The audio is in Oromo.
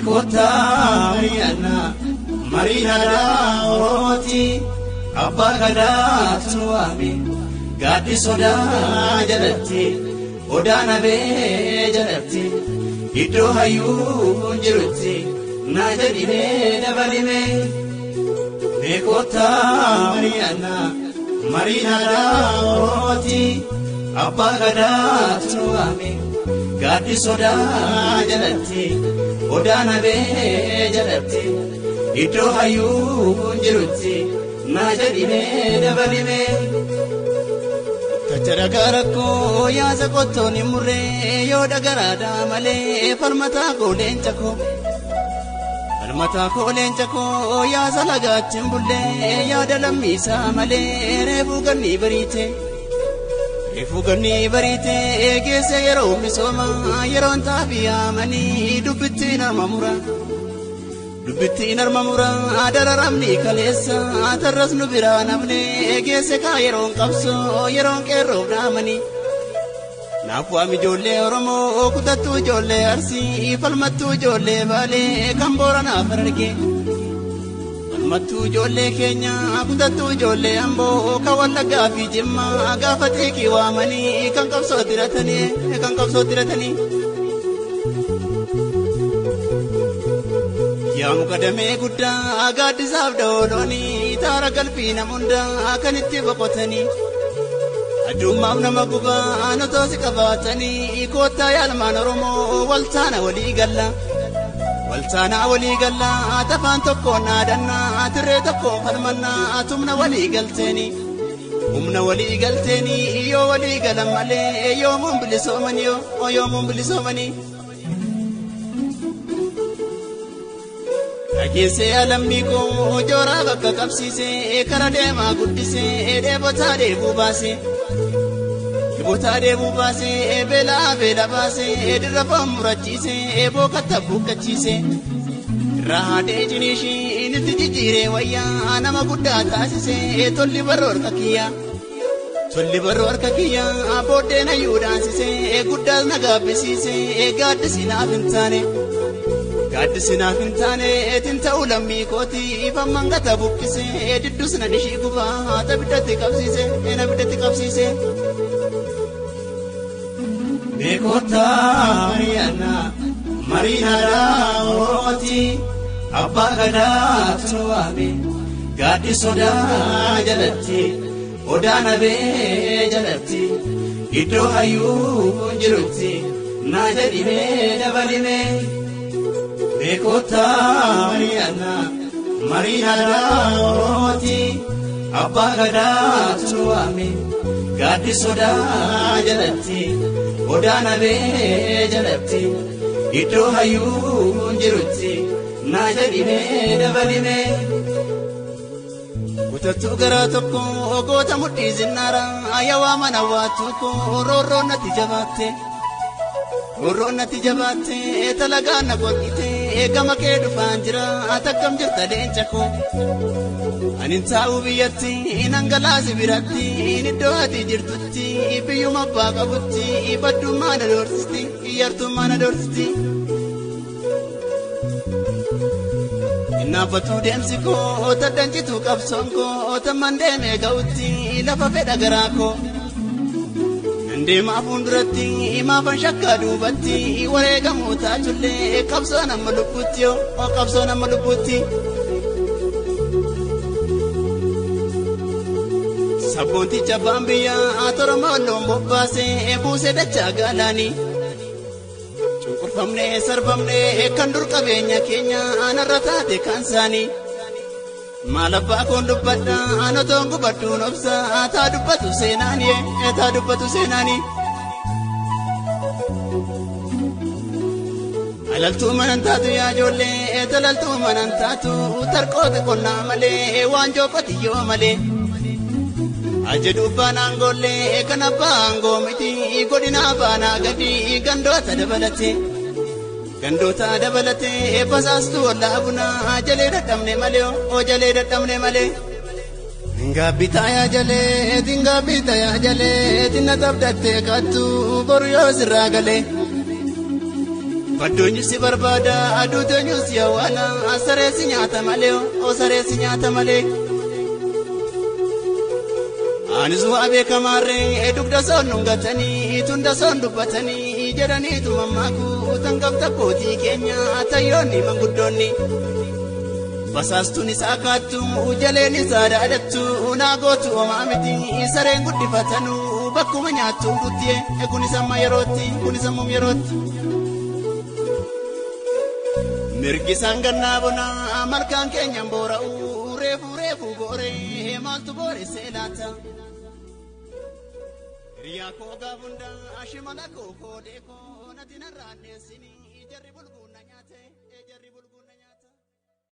Meekota mari'annaa mariin aadaa Oromooti abbaa gadaatu nu waame gaaddi sodaa jalatti odaa nabee jalatti iddoo hayyuun jirutti naa jedhimee dabalime. Meekota mari'annaa mariin aadaa Oromooti abbaa gadaatu nu waame gaaddi sodaa jalatti odaa nabee jalatti iddoo hayyuun jirutti naa jedhimee dabalime. Tacha rakkoo yaasa qottoon hin murree yoo dhagaraadhaa malee falmataa koo leenca koo. Falmataa koo leenca koo yaasa lagaachi hin bullee yaada lammiisaa malee reefuu ganni bariite. Reefuu ganni bariite geesse yeroo misooma yeroon xaafii yaamanii dubbittiin harma mura. Dubbittiin harma mura dararamni kaleessa tarras nu biraa namne geesse kaa yeroon qabsoo yeroon qeerroof dhaamanii. Naaf waam ijoollee Oromoo kutattuu ijoollee Arsii falmattuu ijoollee Baalee kan Booranaaf Harargee. Falmattuu ijoollee Keenyaa kutattuu ijoollee Amboo kan Wallaggaa fi Jimmaa gaafa xiiqii waamanii kan qabsoo tiratanii kan qabsoo tiratanii. Yaa muka damee guddaa gaaddisaaf da'ooloonii taara galfii nama hundaa kan itti boqotanii. Addummaaf nama gubaa otoo si qabaatanii koottaa yaalmaan Oromoo waltaana walii galla. Waltaana walii galla tafaan tokkoon naadannaa tirree tokkoon falmannaa tumna walii galteeni. Humna walii galteeni yoo walii galan malee yoomuun bilisoomanii yoomuun bilisoomanii. Dhageessee alammii koo jooraa bakka qabsiisee kara deemaa guddisee dheebotaa dheebuu baasee. Dheebotaa dheebuu baasee beelaa beela baasee dirra foon murachiisee bookatta buukkachiisee. Irraa ciniishiin itti jijjiiree wayyaa nama guddaa taasisee tolli barroo harka kiyyaa. Tolli barroo harka kiyyaa booddeen hayyuu dhaansisee guddaas na gaabbisiisee gaaddisi naaf hin taane. Gaaddisi naaf hin taane eetiin ta'uu lammii kooti ifamman gata buqqisee diddus na dishii gubaa tabiddatti qabsiise na biddatti qabsiise. Meekota mari'annaa mariin aadaa Oromooti abbaa gadaatu nu waame gaaddi sodaa jalatti odaa nabee jalatti iddoo hayyuun jirutti naa jedhimee dabalime. Meekota mari'annaa mariin aadaa Oromooti abbaa gadaatu nu waame gaaddi sodaa jalatti odaa nabee jalatti iddoo hayyuun jirutti naa jedhimee dabalime. Kutattuu garaa tokko goota mudhii zinnaara yaawaa mana waa tokko roorroon natti jabaatte. Roorroon natti jabaatte talagaa na qorqite gama kee dhufaan jira takkam jirta leenca koo. Anin taa'u biyyatti dhangalaasi biratti iddoo ati jirtutti biyyuma abbaa qabutti baddummaa na doorsisti yartummaa na doorsisti. Innaafatu deemsi koo taddancitu qabsoon koo tamman deemee ga'utti lafa fedha garaa koo. Deemaa fuulduratti maafan shakkaa duubatti wareegamuu taatullee qabsoo nama lubbutti yoo qabsoo nama lubbutti. Sabboonticha abbaan biyyaa toroma loon bobbaasee buusee dachaa gaalaanii. Cunqurfamnee sarbamnee kan dur qabeenya keenya anarra taate kan saanii. Maal abbaa koon dubbadha anotoon gubadhuun obsa taa dubbatu seenaanii taa dubbatu seenaanii. Alaltuu manan taatu yaa ijoollee talaltuu manan taatu tarqoota qonnaa malee waanjoo qotiyyoo malee. Aje dubbaan aangoollee kan abbaa aangoo miti godina baanaa gadi gandoota dabalate. Gandoota dabalatee basaastuu wallaa bunaa jalee dadhabne malee oo jalee dadhabne malee. Gaabbitaa yaa jalee gaabbitaa yaa jalee tinna tabdattee kattu boru yoo sirraa galee. Baddoonyi si barbaada aduu teenyuu si awwaala saree si nyaata malee oo saree si nyaata malee. Anis waa beekamaarree dugda soon dhungatanii tunda soon dubbatanii jedhaniitu mammaaku tan gafta kootii keenya tayyoonni manguddoonni. Basaastuun isaa kaattu jaleen isaa dhaadattu naagootu homaa miti sareen guddifatanuu bakkuma nyaattu dutti kunis amma yerootti kunis ammum yerootti. Mirgi isaan gannaa bonaa malkaan keenyan boora'u reefu reefu booree maaltu booressee laata. Hiriyaa koo gaafunda shimala koo koodee koo natti narraanneessini.